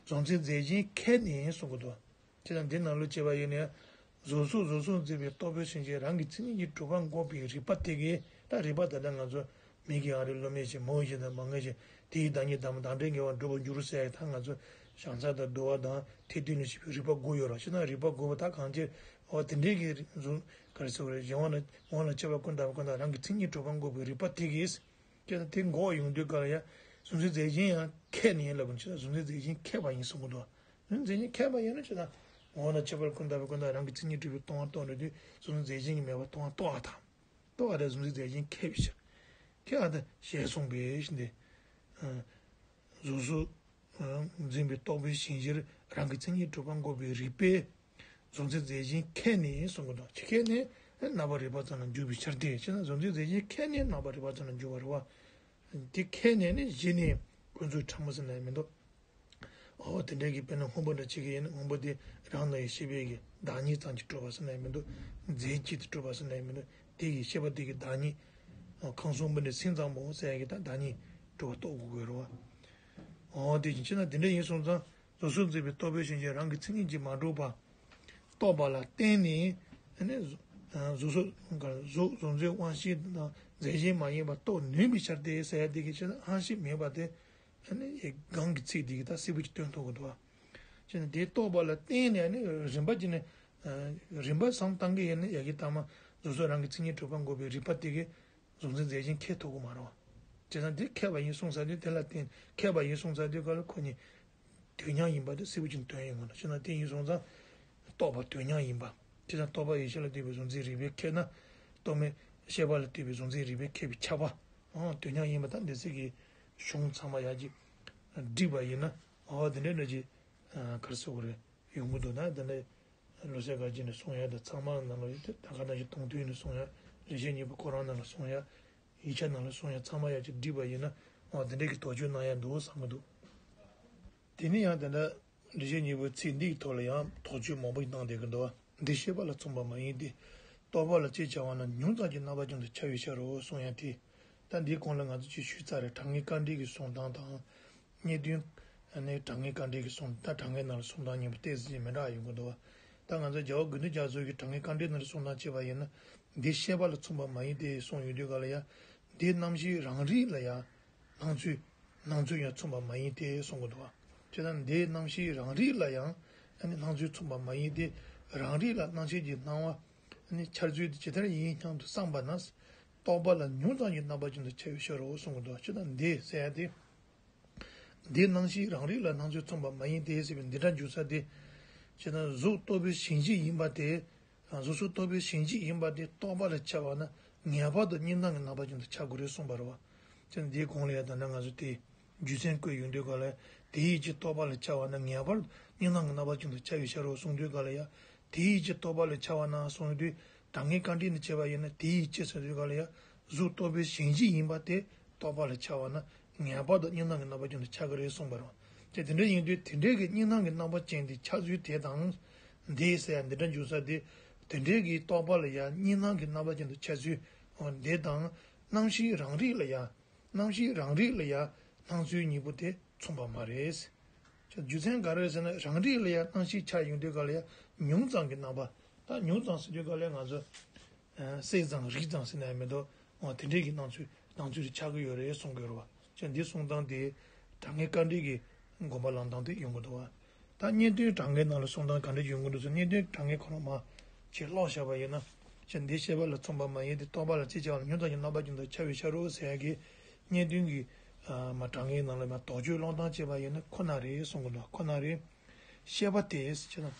གཟུགས་འཛིན་རྫས་གཞན་ཁེགས་ནས་གསུང་གི་འདུག་བྱས་ཙང་འདི་ནང་ལོགས་བྱས་པ་ཡིན་ན། གཟུགས་སོགས་གཟུགས་སོགས་འཛིན་པའི་རྟོག་པའི་ཞེན་གཞིར་རང་གི་མཚན་ཉིད་ཀྱིས་གྲུབ་པ་འགོག་པའི་རིགས་པ་དེ་གིས། ད་རིགས་པ་ད་ལྟ་ང་ཚོ་མིག་གིས་ཨ་རི་བློ་མེད་ཅིང་། མོ་ཡིས་ཤེས་དང་མ་ངེས་ཤིང་། དེ་ཡི་བདག་ཉིད་བདག་མེད་བདག་འབྲས་ངེས་པར་འགྲུབ་པར་འགྱུར་ཟེར་ཡ་ད་ང་ཚོ་བྱང་ས་དང་བསྡུ་བ་དང་ཐེག་བསྡུས་ལས་བཤད་པའི་རིགས་པ་དགུ་ཡོད་རེད། བྱས་ན་རིགས་པ་དགུ་པོ་ད་གང་ཅི། འོ་དེ་འདྲའི་གི་གཟུགས་ག་རེ་ཟེར་དགོས་རེད། གཞན་དབང་ལ་དབང་ལ་དཔྱད་པ་ཀུན་བཏགས་པ་ཀུན་བཏགས་རང་གི་མཚན་ཉིད་གྲུབ་པ་འགོག་པའི་རིགས་པ་དེ་གིས། ཁྱེད་ལ་དེ་འགོག་ཡོང་དུས་ག་ལ་ཡ། གཟུགས་འཛིན་རྫས་གཞན་ཡང་ཁེགས་ནས་ལབ་པ་ནི་ཆོས་དང་། གཟུགས་འཛིན་རྫས་གཞན་ཁེགས་པ་ཡིན་གསུང་གི་འདུག་གཟུགས་འཛིན་རྫས་གཞན་ཁེགས་པ་ཡིན་ན་ཆོས་དང་། ངོ་བོ་དང་ཁྱད་པར་ཀུན་བཏགས་པའི་ཀུན་བཏགས་རང་གི་མཚན་ཉིད་གྲུབ་པའི་ལྟུང་བ་རྟོགས་འགྲོ་དུས་གཟུགས་འཛིན་རྫས་གཞན་གྱིས་མེད་པར་ལྟུང་བ་རྟོགས་པ་དང་། རྟོགས་པ་དེ་གཟུགས་འཛིན་རྫས་གཞན་ཁེགས་པའི་ཕྱིར། ཁེགས་པ་དེ་ཞེས་གསུངས་པའི་ཕྱིར་ཏེ། གཟུགས་སོགས་འཛིན་པའི་རྟོག་པའི་ཞེན་གཞིར་རང་གི་མཚན་ཉིད་གྲུབ་པ་འགོག་པའི་རིགས་པས། གཟུགས་འཛིན་རྫས་གཞན་ཁེགས་ནས་གསུང་གི་འདུག་ཁེགས་ནས་རྣམ་པར་རིག་པ་ཙམ་ལ་འཇུག་པའི་ཕྱིར་ཏེ། ཅེ་ན་གཟུགས་འཛིན་རྫས་གཞན་ཁེགས་ནས་རྣམ་པར་རིག་པ་ཙམ་ལ་འཇུག་པ་རེད་བ། དེ་ཁེགས་ནས་ནི་གཞི་ནས་ཀུན་རྫོབ་ཕྲ་མོ་ཟེར་ན་ཡང་མི་འདུག་འོ་དེ་འདྲའི་གི་དཔེར་ན་སྔོན་པོ་འདྲ་གཅིག་གི་ཡིན་ན་སྔོན་པོ་དེ་རང་ལ་ཡང་ཤེས་པའི་གི་བདག་ཉིད་ཙམ་གྱིས་གྲུབ་པ་ཟེར་ན་ཡང་མི་འདུག་རྫས་གཅིག་གིས་གྲུབ་པ་ཟེར་ན་ཡང་མི་འདུག་དེ་གི་ཤེས་པ་དེ་གི་བདག་ཉིད། ཁམས་གསུམ་པོ་འདི་སེམས་ཙམ་པོ་ཟེར་ཡ་གི་ད་བདག་ཉིད་གྲུབ་པ་རྟོགས་དགོས་དགོས་རེད་བ། འོ་དེ་བཞིན་ཕྱིར་ན་དེ་འདྲ་ཡིན་སོང་ཙང་། གཟུགས་སོགས་འཛིན་པའི་རྟོག་པའི་ཞེན་གཞིར་རང་གི་མཚན་ཉིད་ཀྱིས་མ་གྲུབ་པ་རྟོགས་པ་ལ་བརྟེན་ནས་ནི། གཟུགས་སོགས་གཟུགས་གཟུགས་འཛིན་དབང་ཤེས་དང་རྫས་གཞན་མ་ཡིན་པ་རྟོགས་ནུས་པའི་ཕྱིར་ཏེ་ཟེར་ཡ་དེ་གི་ཕྱིར་ན་དབང་ཤེས་མེད་པ་དེ། ནི་གོང་གི་ཚིག་དེ་གི་ད་གསལ་པོ་ཅིག་སྟོན་ཐུབ་ཀྱི་འདུག་བ། ཅེ་ན་དེ་རྟོགས་པ་ལ་བརྟེན་ནས་ནི་རིམ་པ་ཅིག་ནི། རིམ་པ་བསམ་བཏང་གི་ཡིན་ན་ཡ་གི་ཐ་མ་གཟུགས་སོགས་རང་གི་མཚན་ཉིད་གྲུབ་པ་འགོག་པའི་རིགས་པ་དེ་གི་གཟུགས་འཛིན་རྫས་གཞན་ཁེགས་ཐུབ་ཀྱི་མ་རེད་བ། བྱས་ཙང་དེ་ཁེགས་པ་ཡིན་གསུངས་ཚར་དུས་དེ་ལ་བརྟེན་ཁེགས་པ་ཡིན་གསུངས་ཚར་དུས་ག་ལ་ཁོ་གཉིས་དུས་མཉམ་ཡིན་པ་དེ་གསལ་པོ་ཅིག་སྟོན་ཡོང་གི་འདུག་བྱས་ན་དེ་ཡིན་སོང་ཙང་རྟོགས་པ་དུས་མཉམ་ཡིན་པ། བྱས་ཙང་རྟོག་པ་ཡེ་ཤེས་ལ་ལྟོས་པའི་གཟུགས་འཛིན་རིགས་པས་ཁེགས་ན། རྟོག་མེད་ཤེས་པ་ལ་ལྟོས་པའི་གཟུགས་འཛིན་རིགས་པས་ཁེགས་པས་ཁྱབ་པ། ཨང་དུས་མཉམ་ཡིན་པ་དང་འདི་ཚིག་གི་གཞུང་ཚང་མ་ཡར་གྱི་བསྒྲིགས་པ་ཡིན་ན། ཨོ་དེ་འདྲའི་འདྲ་ཅིག་ག་རེ་ཟེར་དགོས་རེད། ཡོང་གི་འདུག་ན་དེ་འདྲ། ལོ་ཙཱ་བཀའ་བརྒྱུད་ནས་གསུང་ཡ་དང་ཚང་མ་ནང་ལ་ཡོད་དེ། ད་ག་ནང་བཞིན་དོན་བསྡུས་ནས་གསུང་ཡ། རིགས་ཤེས་གཉིས་པོ་ཁོ་རང་ནང་ལ་གསུང་ཡ། ཡིག་ཆ་ནང་ལ་གསུང་ཡ་ཚང་མ་ཡར་གྱི་བསྒྲིགས་པ་ཡིན་ན། འོ་དེ་འདྲའི་གི་དོགས་གཅོད་གནང་ཡ་འདུག་བསམ་གི་འདུག་དེ་ནས་ཡང་དེ་འདྲ་རིགས་ཤེས་གཉིས་པོའི་ཚིག་འདིའི་ཐོག་ལ་ཡང་དོགས་གཅོད་མང་པོ་ཞིག་གནང་བསྡད་ཀྱི་འདུག་འདི་ཤེས་པ་ལ་མཚུངས་པ་མ་ཡིན་ཏེ། རྟོག་པ་ལ་ཅེས་བྱ་བ་ན་ཉུང་ཙམ་གྱི་རྣམ་པ་ཀུན་ཏུ་ཁྱབ་པའི་ཕྱིར་རོ་གསུང་ཡ་དེ། ད་འདིའི་གོང་ལ་ང་ཚོ་ཅིག་ཞུས་ཚར་རེད། དྲང་ངེས་དཀའ་འགྲེལ་གྱི་གསུང་སྟངས་དང་། རྙེད་དོན་ནི་དྲང་ངེས་དཀའ་འགྲེལ་གྱི་གསུང་། ད་དྲང་ངེས་ནང་ལ་གསུང་སྟངས་གཉིས་པོ་ཏོག་ཙམ་ཅིག་མི་འདྲ་བ་ཡོང་གི་འདུག་བ། ད་ང་ཚོ་རྒྱལ་བ་དགེ་འདུན་རྒྱ་མཚོ་གིས་དྲང་ངེས་དཀའ་འགྲེལ་ནང་ལ་གསུང་སྟངས་བྱས་པ་ཡིན་ན། འདི་ཤེས་པ་ལ་མཚུངས་པ་མ་ཡིན་ཏེ་གསུངས་ཡོང་དུས་ག་ལ་ཡ། འདི་རྣམ་ཤེས་རང་རིག་ལ་ཡང་སྣང་ཚུལ། སྣང་ཚུལ་ཡང་མཚུངས་པ་མ་ཡིན་ཏེ་གསུང་གི་འདུག་བ། བྱས་ཙང་འདི་རྣམ་ཤེས་རང་རིག་ལ་ཡང་ཨ་ནི་སྣང་ཚུལ་མཚུངས་པ་མ་ཡིན་ཏེ། རང་རིག་ལ་རྣམ་ཤེས་ཀྱི་སྣང་བ་ཨ་ནི་འཆར་ཚུལ་དེ་ཇི་ལྟར་ཡིན་སྙམ་དུ་བསམས་པ་ན། རྟོག་པ་ལ་ཉུང་ཙམ་གྱི་རྣམ་པ་ཀུན་ཏུ་ཁྱབ་པའི་ཕྱིར་རོ་གསུང་གི་འདུག་བ། བྱས་ཙང་འདི་ཟེར་ཡ་དེ། འདི་རྣམ་ཤེས་རང་རིག་ལ་སྣང་ཚུལ་མཚུངས་པ་མ་ཡིན་ཏེ་ཟེར་བའི་འདི་སྒྲ་འཇུག་ས་དེ། བྱས་ན་གཟུགས་རྟོག་པའི་ཞེན་གཞི་ཡིན་པ་དེ། གཟུགས་སོགས་རྟོག་པའི་ཞེན་གཞི་ཡིན་པ་དེ་རྟོག་པ་ལ་ཁྱབ་པ་ན་ངེས་པར་དུ་གཉིས་སྣང་གི་རྣམ་པ་ཀུན་ཏུ་ཁྱབ་དགོས་རེད་གསུངས་པ་རེད་བ། བྱས་ན་འདིའི་གོང་ལ་ཡང་ད་ནང་ང་ཚོ་དེ་རྒྱུ་མཚན་བཀོད་ཡོང་དུས་ག་ལ་ཡ། དེའི་རྒྱུ་རྟོག་པ་ལ་ཁྱབ་པ་ན་ངེས་པར་གཉིས་སྣང་གི་རྣམ་པ་ཀུན་ཏུ་ཁྱབ་པའི་ཕྱིར་རོ་གསུངས་དུས་ག་ལ་ཡ། དེའི་རྒྱུ་རྟོག་པ་ལ་ཁྱབ་པ་ན་གསུངས་དུས། དྲང་ངེས་དཀའ་འགྲེལ་ནས་བྱས་པ་ཡིན་ན་དེའི་རྒྱུ་ཟེར་དུས་ག་ལ་ཡ། གཟུགས་རྟོག་པའི་ཞེན་གཞི་ཡིན་པ་དེ་རྟོག་པ་ལ་ཁྱབ་པ་ན་ངེས་པར་དུ་གཉིས་སྣང་གི་རྣམ་པ་ཀུན་ཏུ་ཁྱབ་ཀྱི་རེད་གསུངས་པ་རེད། དེ་དེ་འདྲ་ཡིན་དུས་དེ་འདྲའི་གི་གཉིས་སྣང་གི་རྣམ་པ་ཅན་དེ་ཁྱབ་ཚུལ་དེ་དང་། འདི་ཟེར་ཡ་འདི་འདྲ་འཇུག་ས་དེ། དེ་འདྲའི་གི་རྟོག་པ་ལ་ཡ་གཉིས་སྣང་གི་རྣམ་པ་ཅན་དུ་ཁྱབ་ཚུལ་འདི་དང་། རྣམ་ཤེས་རང་རིག་ལ་ཡ། རྣམ་ཤེས་རང་རིག་ལ་ཡ་སྣང་ཚུལ་གཉིས་པོ་དེ་མཚུངས་པ་མ་རེད། རྒྱུ་མཚན་ག་རེ་ཟེར་ན་རང་རིག་ལ་ཡ་སྣང་ཤས་ཆགས་ཡོང་དུས་ག་ལ་ཡ་ཉུང་ཙམ་གྱི་རྣམ་པ། ད་ཉུང་ཙམ་ཟེར་དུས་ག་ལ་ཡ་ང་ཚོ་གསལ་ཙམ་རིག་ཙམ་ཟེར་ན་ཡང་མི་འདུག་འོ་དེ་འདྲའི་གི་སྣང་ཚུལ་སྣང་ཚུལ་རེ་ཆགས་ཀྱི་ཡོད་རེད་གསུང་གི་ཡོད་རེད་བ། ཅེས་འདི་གསུང་སྟངས་དེ་དྲང་ངེས་དཀའ་འགྲེལ་གྱི་དགོངས་པ་བླང་སྟངས་དེ་ཡོང་གི་འདུག་བ། ད་རྙེད་དོན་དྲང་ངེས་ནང་ལ་གསུང་སྟངས་ག་འདྲ་ཡོང་གི་འདུག་ཟེར་རྙེད་དོན་དྲང་ངེས་ཁོ་རང་མར་ཅིག་ཀློག་བཞག་པ་ཡིན་ན། ཅེས་འདི་ཤེས་པ་ལ་མཚུངས་པ་མ་ཡིན་ཏེ། རྟོག་པ་ལ་ཅི་བྱ་བ་ལ་ཉོན་མོངས་ཀྱི་རྣམ་པ་ཀུན་ཏུ་འཆར་བའི་ཕྱིར་རོ་ཟེར་ཡ་གི་རྙེད་དོན་གྱི་ཨ་མ་དྲང་ངེས་ནང་ལ་མ་དོགས་གཅོད་སློང་སྟངས་བྱས་པ་ཡིན་ན་ཁོ་ན་རེད་གསུང་གི་འདུག་ཁོ་ན་རེད། ཤེས་པ་དེ་ཟེར་ན།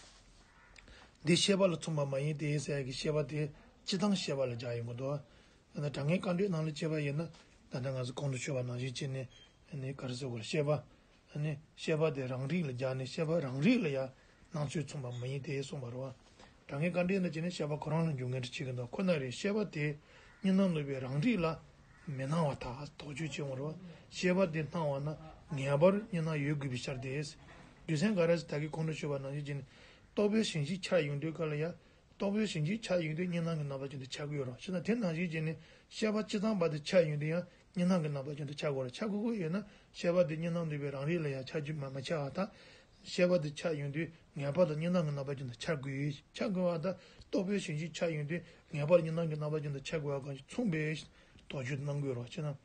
འདི་ཤེས་པ་ལ་མཚུངས་པ་མ་ཡིན་ཏེ་ཟེར་ཡ་གི་ཤེས་པ་དེ་སྤྱི་དང་ཤེས་པ་ལ་སྦྱར་ཡོང་གི་འདུག་ད་ལྟ་དྲང་ངེས་དཀའ་འགྲེལ་ནང་ལ་བྱས་པ་ཡིན་ན། ད་ལྟ་ང་ཚོ་གོང་དུ་ཞུས་པ་ནང་བཞིན་བྱས་ནས་ནི་ག་རེ་ཟེར་དགོས་རེད། ཤེས་པ། ནི་ཤེས་པ་དེ་རང་རིག་ལ་སྦྱར་ནས་ཤེས་པ་རང་རིག་ལ་ཡང་སྣང་ཚུལ་མཚུངས་པ་མ་ཡིན་ཏེ་གསུངས་པ་རེད་བ། དྲང་ངེས་དཀའ་འགྲེལ་ནང་བྱས་ནས་ཤེས་པ་ཁོ་རང་ལ་འཇུག་ངེས་འདྲ་བྱེད་ཀྱི་འདུག་ཁོ་ན་རེ་ཤེས་པ་དེ་གཉིས་སྣང་ནུབ་པའི་རང་རིག་ལ་མི་སྣང་བར་ཐལ། དོགས་གཅོད་བྱེད་འོང་རེད་བ། ཤེས་པ་དེ་སྣང་བ་ན་ངེས་པར་གཉིས་སྣང་ཡོད་དགོས་པའི་ཕྱིར་ཏེ། རྒྱུ་མཚན་ག་རེ་ཟེར་ད་གིན་གོང་དུ་ཞུས་པ་ནང་བཞིན་བྱས་ནས་རྟོག་པའི་ཞེན་གཞི་ཆགས་ཡོང་དུས་ག་ལ་ཡང་། རྟོག་པའི་ཞེན་གཞི་ཆགས་ཡོང་དུས་གཉིས་སྣང་གི་རྣམ་པ་ཅན་དུ་ཆགས་ཀྱི་ཡོད་རེད། ཕྱིར་ན་དེ་ནང་བཞིན་བྱས་ནས་ཤེས་པ་སྤྱི་གཙང་པ་དེ་ཆགས་ཡོང་དུས་ཡང་གཉིས་སྣང་གི་རྣམ་པ་ཅན་དུ་ཆགས་དགོས་རེད། ཆགས་དགོས་ཀྱི་ཡོད་ན་ཤེས་པ་དེ་གཉིས་སྣང་ནུབ་པའི་རང་རིག་ལ་ཡང་ཆགས་རྒྱུ་མ་མ་ཆགས་པ་དང་། ཤེས་པ་དེ་ཆགས་ཡོང་དུས་ངེས་པར་དུ་གཉིས་སྣང་གི་རྣམ་པ་ཅན་དུ་ཆགས་དགོས། ཆགས་དགོས་པ་དང་རྟོག་པའི་ཞེན་གཞི་ཆགས་ཡོང་དུས་ངེས་པར་གཉིས་སྣང་གི་རྣམ་པ་ཅན་དུ་ཆགས་དགོས་པ་གང་ཞིག་མཚུངས་པའི་དོགས་གཅོད་གནང་དགོས་རེད། ཕྱིར་ན།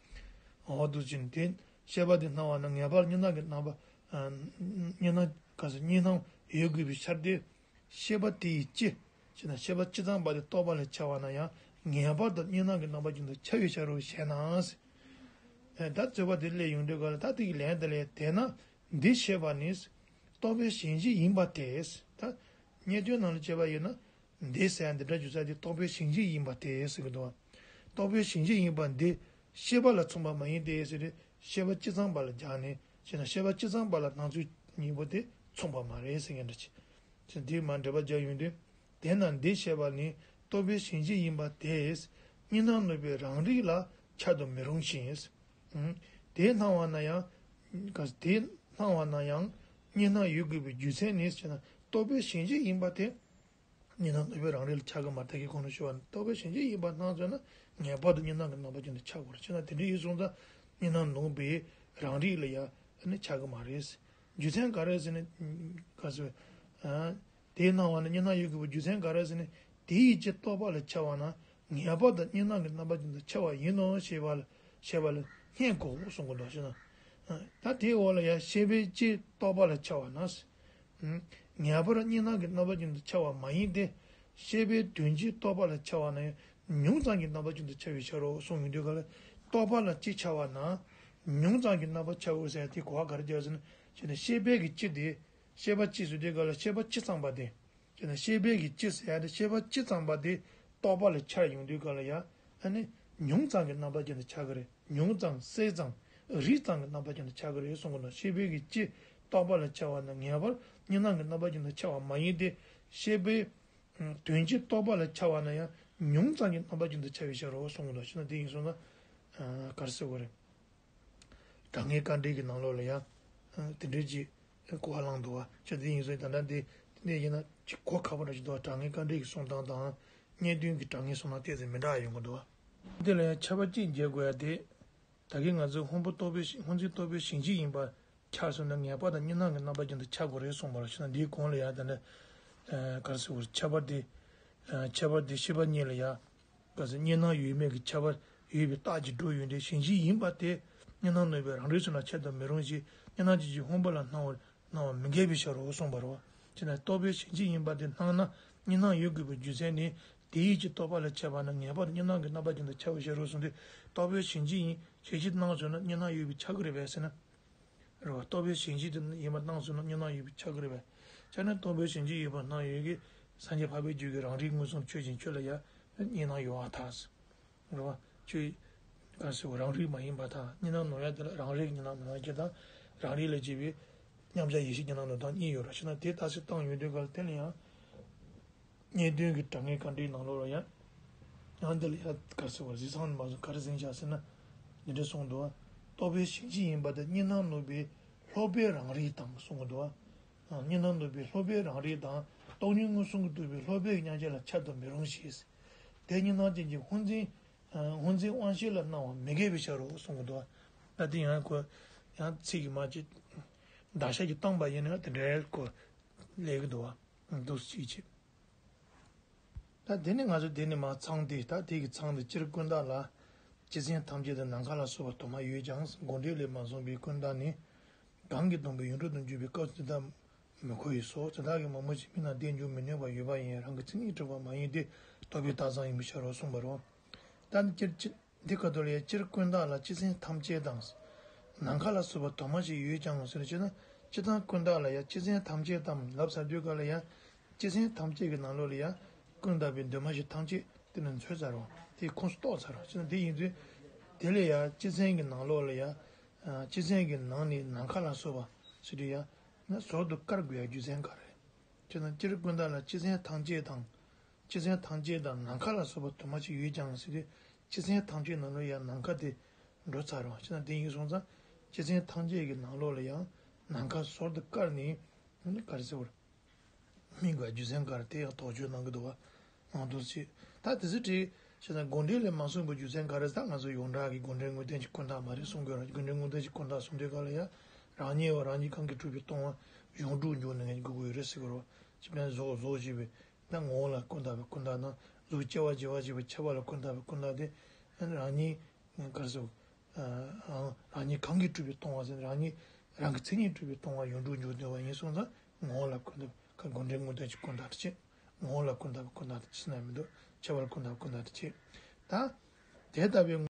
འོ་འདུག་ཕྱིར་ན་དེ་ཤེས་པ་དེ་སྣང་བ་ན་ངེས་པར་གཉིས་སྣང་གི་རྣམ་པ། ཨ་གཉིས་སྣང་ག་ཟེར་གཉིས་སྣང་ཡོད་དགོས་པའི་ཕྱིར་ཏེ། ཤེས་པ་དེ་ཡི་སྤྱི། ཅེ་ན་ཤེས་པ་སྤྱི་གཙང་པ་དེ་རྟོག་པ་ལ་འཆར་བ་ན་ཡང་ངེས་པར་དུ་གཉིས་སྣང་གི་རྣམ་པ་ཀུན་ཏུ་འཆར་བའི་ཕྱིར་རོ་ཞེ་ན། ད་རྩོད་པ་དེ་སླེབས་ཡོང་དུས་ག་ལ་ད་དེ་གི་ལན་དེ་ལས་དེས་ན་འདི་ཤེས་པ་ནི། རྟོག་པའི་ཞེན་གཞི་ཡིན་པ་སྟེ། ད་རྙེད་དོན་ནང་ལ་བྱས་པ་ཡིན་ན། འདི་ཟེར་ཡ་འདི་འདྲ་བརྗོད་ས་དེ་རྟོག་པའི་ཞེན་གཞི་ཡིན་པ་སྟེ་ཟེར་གི་འདུག་རྟོག་པའི་ཞེན་གཞི་ཡིན་པ་འདི་ཤེས་པ་ལ་མཚུངས་པ་མ་ཡིན་ཏེ་ཟེར་ཏེ་ཤེས་པ་སྤྱི་གཙང་པ་ལ་སྦྱར་ནས་བྱས་ན་ཤེས་པ་སྤྱི་གཙང་པ་ལ་སྣང་ཚུལ་གཉིས་པོ་དེ་མཚུངས་པ་མ་རེད་ཟེར་མཁན་འདྲ་ཅིག་ཅེས་འདིར་མ་འགྲེལ་པ་སྦྱར་ཡོང་དུས། དེས་ན་འདི་ཤེས་པ་ནི་རྟོག་པའི་ཞེན་གཞི་ཡིན་པ་དེས་གཉིས་སྣང་ནུབ་པའི་རང་རིག་ལ་འཆར་དུ་མི་རུང་ཞིང་། དེ་སྣང་བ་ན་ཡང་། དེ་སྣང་བ་ན་ཡང་གཉིས་སྣང་ཡོད་དགོས་པའི་རྒྱུ་མཚན་ནི་ཞེ་ན་རྟོག་པའི་ཞེན་གཞི་ཡིན་པ་དེ། གཉིས་སྣང་ནུབ་པའི་རང་རིག་ལ་འཆར་གི་མ་རེད། ད་གིན་གོང་དུ་ཞུས་པ་ནི་རྟོག་པའི་ཞེན་གཞི་ཡིན་པ་སྣང་ཚོད་ན་ངེས་པར་དུ་གཉིས་སྣང་གི་རྣམ་པ་ཅན་དུ་འཆར་དགོས་རེད། ཅེ་ན་དེ་འདྲ་ཡིན་སོང་ཙང་གཉིས་སྣང་ནུབ་པའི་རང་རིག་ལ་ཡང་ནི་འཆར་གི་མ་རེད། རྒྱུ་མཚན་ག་རེ་ཟེར་ན། ག་ཟེར། དེའི་སྣང་བ་ནི་གཉིས་སྣང་ཡོད་དགོས་པའི་རྒྱུ་མཚན་ག་རེ་ཟེར་ན། དེ་ཡི་སྤྱི་རྟོག་པ་ལ་འཆར་བ་ན་ངེས་པར་དུ་གཉིས་སྣང་གི་རྣམ་པ་ཅན་དུ་འཆར་བ་ཡིན་ནོ་ཞེས་པ་ལ་ཞེས་པ་ལ་སྙད་དགོས་གསུང་གི་འདུག་ཞེ་ན། ད་དེའི་འོག་ལ་ཡང་ཤེས་པའི་སྤྱི་རྟོག་པ་ལ་འཆར་བ་ན། ངེས་པར་གཉིས་སྣང་གི་རྣམ་པ་ཅན་དུ་འཆར་བ་མ་ཡིན་ཏེ། ཤེས་པའི་དོན་སྤྱི་རྟོག་པ་ལ་འཆར་བ་ན་ཡང་ཉུང་ཙམ་གྱི་རྣམ་པ་ཅན་དུ་འཆར་བའི་ཕྱིར་རོ་གསུངས་ཡོང་དུས་ག་ལ་རྟོག་པ་ལ་སྤྱི་འཆར་བ་ན་ཉུང་ཙམ་གྱི་རྣམ་པ་འཆར་འོང་ཟེར་ཡ་དེ་གོ་བ་ག་རེ་རྒྱག་ཟེར་ན་ཅེ་ན་ཤེས་པའི་གི་སྤྱི་དེ་ཤེས་པ་སྤྱི་ཟེར་དུས་ག་ལ་ཤེས་པ་སྤྱི་གཙང་པ་དེ། ཅེ་ན་ཤེས་པའི་གི་སྤྱི་ཟེར་ཡ་དེ་ཤེས་པ་སྤྱི་གཙང་པ་དེ་རྟོག་པ་ལ་འཆར་ཡོང་དུས་ག་ལ་ཡ་ཨ་ནི་ཉུང་ཙམ་གྱི་རྣམ་པ་ཅན་དུ་འཆར་གི་རེད། ཉུང་ཙམ་གསལ་ཙམ་རིག་ཙམ་གྱི་རྣམ་པ་ཅན་དུ་འཆར་གི་རེད་གསུང་གི་འདུག་ཤེས་པའི་གི་སྤྱི་རྟོག་པ་ལ་འཆར་བ་ན་ངེས་པར་གཉིས་སྣང་གི་རྣམ་པ་ཅན་དུ་འཆར་བ་མ་ཡིན་ཏེ། ཤེས་པའི་དོན་སྤྱི་རྟོག་པ་ལ་འཆར་བ་ན་ཡང་ཉུང་ཙམ་གྱི་རྣམ་པ་ཅན་དུ་འཆར་བའི་ཕྱིར་རོ་གསུང་གི་འདུག་ཤེ་ན་དེ་ཡིན་སོང་ན་ག་རེ་ཟེར་དགོས་རེད། དྲང་ངེས་དཀའ་འགྲེལ་གྱི་ནང་ལོགས་ལ་ཡང་དེ་འདྲའི་ཅིག་གོ་བ་བླངས་འདུག་བ། ཅེ་དེ་ཡིན་སོང་ད་ལྟ་འདི་འདི་ཡིན་ན་ཅིག་གོ་ཁག་པོ་འདྲ་ཞིག་འདུག་བ། དྲང་ངེས་དཀའ་འགྲེལ་གྱི་གསུང་སྟངས་དང་རྙེད་དོན་གྱི་དྲང་ངེས་གསུང་སྟངས་ཏོག་ཙམ་མི་འདྲ་བ་ཡོང་གི་འདུག་བ། འདི་ལ་ཡང་ཁྱབ་པ་གཅིག་འཇལ་དགོས་ཡ་དེ། ད་གིན་ང་ཚོས་སྔོན་པོ་རྟོག་པའི་ཞེན་སྔོན་འཛིན་རྟོག་པའི་ཞེན་གཞི་ཡིན་པ་འཆར་སོང་ན་ངེས་པར་དུ་གཉིས་སྣང་གི་རྣམ་པ་ཅན་དུ་འཆར་དགོས་རེད་གསུངས་པ་ལ་ཤེ་ན་འདིའི་གོང་ལ་ཡང་དེ་འདྲ་ག་རེ་ཟེར་དགོས་རེད། ཁྱད་པར་དེ་ཁྱད་པར་དེ་ཤེས་པ་གཉིས་ལ་ཡང་ག་ཟེར་གཉིས་སྣང་ཡོད་མེད་ཀྱི་ཁྱད་པར་ཡོད་པའི་རྟགས་ཀྱིས་འགྲོ་ཡོད་འདྲའི་ཞེན་གཞི་ཡིན་པ་དེ་གཉིས་སྣང་ནུབ་པའི་རང་རིག་ཚུལ་ལ་འཆར་དུ་མི་རུང་ཞིང་གཉིས་སྣང་ཅན་གྱི་སྔོན་པོ་ལ་སྣང་བར་སྣང་བ་མི་འགལ་བའི་ཕྱིར་རོ་གསུངས་པ་རེད་བ། ཅེ་ན་རྟོག་པའི་ཞེན་གཞི་ཡིན་པ་དེ་སྣང་ན་གཉིས་སྣང་ཡོད་དགོས་པའི་རྒྱུ་མཚན་ནི་དེ་ཡི་སྤྱི་རྟོག་པ་ལ་འཆར་བ་ན་ངེས་པར་དུ་གཉིས་སྣང་གི་རྣམ་པ་ཅན་དུ་འཆར་བའི་ཕྱིར་རོ་གསུངས་ཏེ། རྟོག་པའི་ཞེན་གཞི་ཡིན་ཞེན་གཞི་སྣང་སོང་ན་གཉིས་སྣང་ཡོད་པའི་ཆགས་ཀྱི་རེད་པས་ཟེར་ན། རེད་བ། རྟོག་པའི་ཞེན་གཞི་དེ་ཡིན་པ་སྣང་སོང་ན་གཉིས་སྣང་ཡོད་པའི་ཆགས་ཀྱི་རེད་པས། ཆ་ནས་རྟོག་པའི་ཞེན་གཞི་ཡོད་པར་སྣང་ཡོད་ཀྱི་སངས་རྒྱས་འཕགས་པའི་རྒྱུད་ཀྱི་རང་རིག་མངོན་སུམ་ཆོས་ཅན་ཁྱོད་ལ་ཡང་གཉིས་སྣང་ཡོད་པར་ཐལ། རེད་བ། ཆོས་ག་ཟེར་བ་རང་རིག་མ་ཡིན་པར་ཐལ། གཉིས་སྣང་ནོར་ཡ་དེ་ལ་རང་རིག་གཉིས་སྣང་ནོར་ཡ་སྐྱེ་དང་རང་རིག་ལ་སྐྱེ་བའི་མཉམ་གཞག་ཡེ་ཤེས་གཉིས་སྣང་ནོར་སྟངས་གཉིས་ཡོད་རེད། ཕྱིར་ན་དེ་ལྟ་ཞིབ་བཏང་ཡོང་དུས་ག་ལ་དེ་ལ་ཡང་། རྙེད་དོན་གྱི་དྲང་ངེས་དཀའ་འགྲེལ་ནང་ལོགས་ལ་ཡང་། ཡང་འདི་ལ་ཡང་ག་ཟེར་བ་གཟིགས་ཚང་ནས་མ་བཟུང་ག་རེ་ཟིན་བཞག་ཟེར་ན། འདི་འདྲ་གསུངས་འདུག་རྟོག་པའི་ཞེན་གཞི་ཡིན་པ་དེ་གཉིས་སྣང་ནུབ་པའི་སློབ་པའི་རང་རིག་དང་གསུངས་འདུག་གཉིས་སྣང་ནུབ་པའི་སློབ་པའི་རང་རིག་དང་སྟོང་ཉིད་མངོན་སུམ་གྱིས་གྲུབ་པའི་སློབ་པའི་མཉམ་གཞག་ལ་འཆར་དུ་མི་རུང་ཞེས། དེ་གཉིས་སྣང་ཅན་གྱི་སྔོ་འཛིན། སྔོ་འཛིན་དབང་ཤེས་ལ་སྣང་བ་མི་འགལ་བའི་ཕྱིར་རོ་གསུངས་འདུག་ད་དེ་ཡང་ཁོ་ཡང་ཚིག་གི་མ་ཅིག་བརྡ་ཤ་གྱི་བཏང་པ་ཡིན་ན་དེ་འདྲའི་ཁོ་ལས་ཀྱི་འདུག་བ། འདུག་ཅིག་བྱེད། ད་དེ་ནི་ང་ཚོ་དེ་ནི་མ་ཚང་སྟེ་ད་དེ་གི་ཚང་དུ་སྤྱིར་ཀུན་བརྟགས་ལ། སྤྱི་མཚན་ཐམས་ཅད་དུ་ནམ་མཁའ་ལ་སོགས་པ་དུ་མ་ཡོད་ཀྱང་དགོངས་འགྲེལ་ལས་མ་གསུངས་པའི་ཀུན་བརྟགས་ནི། གང་གིས་སྟོང་པའི་ཡུལ་འཁྲུལ་དུ་འགྱུར་བའི་སྐབས་དེ་དག་མི་གོ་བས་སོ། དེ་དག་གིས་མང་པོ་ཞིག་མི་རྣམས་བསྟན་འགྱུར་མི་ནུས་པར་ཡོད་པ་ཡིན་རང་གི་མཚན་ཉིད་གྲུབ་པ་མ་ཡིན་ཏེ། རྟོག་པའི་རྟགས་ཙམ་ཡིན་པའི་ཕྱིར་རོ་གསུངས་པ་རེད། ད་ནི་སྤྱིར་སྤྱིར་འདི་ཁ་ཐུག་ལ་ཡང་སྤྱིར་ཀུན་བརྟགས་ལ་སྤྱི་མཚན་ཐམས་ཅད་དང་། ནམ་མཁའ་ལ་སོགས་པ་དུ་མ་ཞིག་ཡོད་ཀྱང་ཟེར་བྱས་ན། སྤྱིར་བཏང་ཀུན་བརྟགས་ལ་ཡང་སྤྱི་མཚན་ཐམས་ཅད་དང་ལབ་ཚར་དུས་ག་ལ་ཡང་། སྤྱི་མཚན་ཐམས་ཅད་ཀྱི་ནང་ལོགས་ལ་ཡང་། ཀུན་བརྟགས་པའི་འདུས་མ་བྱས་ཐམས་ཅད་དེ་ནི་འཛུལ་ཚར་རོ། དེའི་ཁོངས་སུ་གཏོགས་ཚར་རོ། ཅེ་ན་དེ་ཡིན་དུས། དེ་ལས་ཡང་སྤྱི་མཚན་གྱི་ནང་ལོགས་ལ་ཡང་། ཨ། སྤྱི་མཚན་གྱི་ནང་ནས་ནམ་མཁའ་ལ་སོགས་པ་ཟེར་དུས་ཡང་། ན་ཟུར་དུ་བཀར་དགོས་ཡ་རྒྱུ་མཚན་ག་རེ། ཅེ་ན་སྤྱིར་ཀུན་བརྟགས་ལ་སྤྱི་མཚན་ཐམས་ཅད་དང་། སྤྱི་མཚན་ཐམས་ཅད་དང་ནམ་མཁའ་ལ་སོགས་པ་དུ་མ་ཞིག་ཡོད་ཀྱང་ཟེར་དུས། སྤྱི་མཚན་ཐམས་ཅད་ནང་ལོགས་ཡང་ནམ་མཁའ་དེ་འགྲོ་ཚར་རོ། ཅེ་ན་དེ་ཡིན་སོང་ཙང་། སྤྱི་མཚན་ཐམས་ཅད་ཀྱི་ནང་ལོགས་ལ་ཡང་ནམ་མཁའ་ཟུར་དུ་བཀར་ནས། ནི་ག་རེ་ཟེར་བར། སྨིན་དགོས་རྒྱུ་མཚན་ག་རེ་དེ་ཡང་དོགས་གཅོད་གནང་གི་འདུག་བ། ང་ཚོ་ཅི། ད་དེ་ཚོ་བྲིས། ཞེ་ན་དགོངས་འགྲེལ་ལས་མ་གསུངས་པའི་རྒྱུ་མཚན་ག་རེ་ཟེར། ང་ཚོ་ཡོངས་གྲགས་ཀྱི་དགོངས་འགྲེལ་དངོས་བསྟན་གྱི་ཀུན་བརྟགས་མ་རེད་གསུང་གི་ཡོད་རེད། དགོངས་འགྲེལ་དངོས་བསྟན་གྱི་ཀུན་བརྟགས་གསུང་དུས་ག་ལ་ཡང་། རང་ཉིད་བ་རང་ཉིད་གང་གིས་གྲུབ་པའི་སྟོང་པ་ཡོངས་གྲུབ་འབྱུང་ནས་ངེས་དགོས་ཀྱི་ཡོད་རེད་ཟེར་གི་རེད་བ། ཅི་ཕན་གཟུགས་གཟུགས་ཞེས་པའི་ད་ངོ་བོ་ལ་ཀུན་བརྟགས་པའི་ཀུན་བརྟགས་དང་། གཟུགས་སྐྱེ་བ་འཆི་བ་ཞེས་པའི་འཆི་བ་ལ་ཀུན་བརྟགས་པའི་ཀུན་བརྟགས་དེ། རང་ཉིད་ག་རེ་ཟེར། ཨ། རང་ཉིད་གང་གིས་གྲུབ་པའི་སྟོང་པ་ཟེར། རང་ཉིད་རང་གི་མཚན་ཉིད་གྲུབ་པའི་སྟོང་པ་ཡོངས་གྲུབ་འབྱུང་བསྡད་པ་ཡིན་སོང་ཙང་། ངོ་བོ་ལ་ཀུན་བརྟགས་ཀྱི་དགོངས་འགྲེལ་དངོས་བསྟན་གྱི་ཀུན་བརྟགས་དེ་བྱས། ངོ་བོ་ལ་ཀུན་བརྟགས་ཀྱི་ཀུན་བརྟགས་དེ་ཕྱི་ན་མི་འདུག་འཆི་བ་ལ་ཀུན་བརྟགས་ཀྱི་ཀུན་བརྟགས་དེ་བྱས། ད་དེ་ལྟ་བུའི།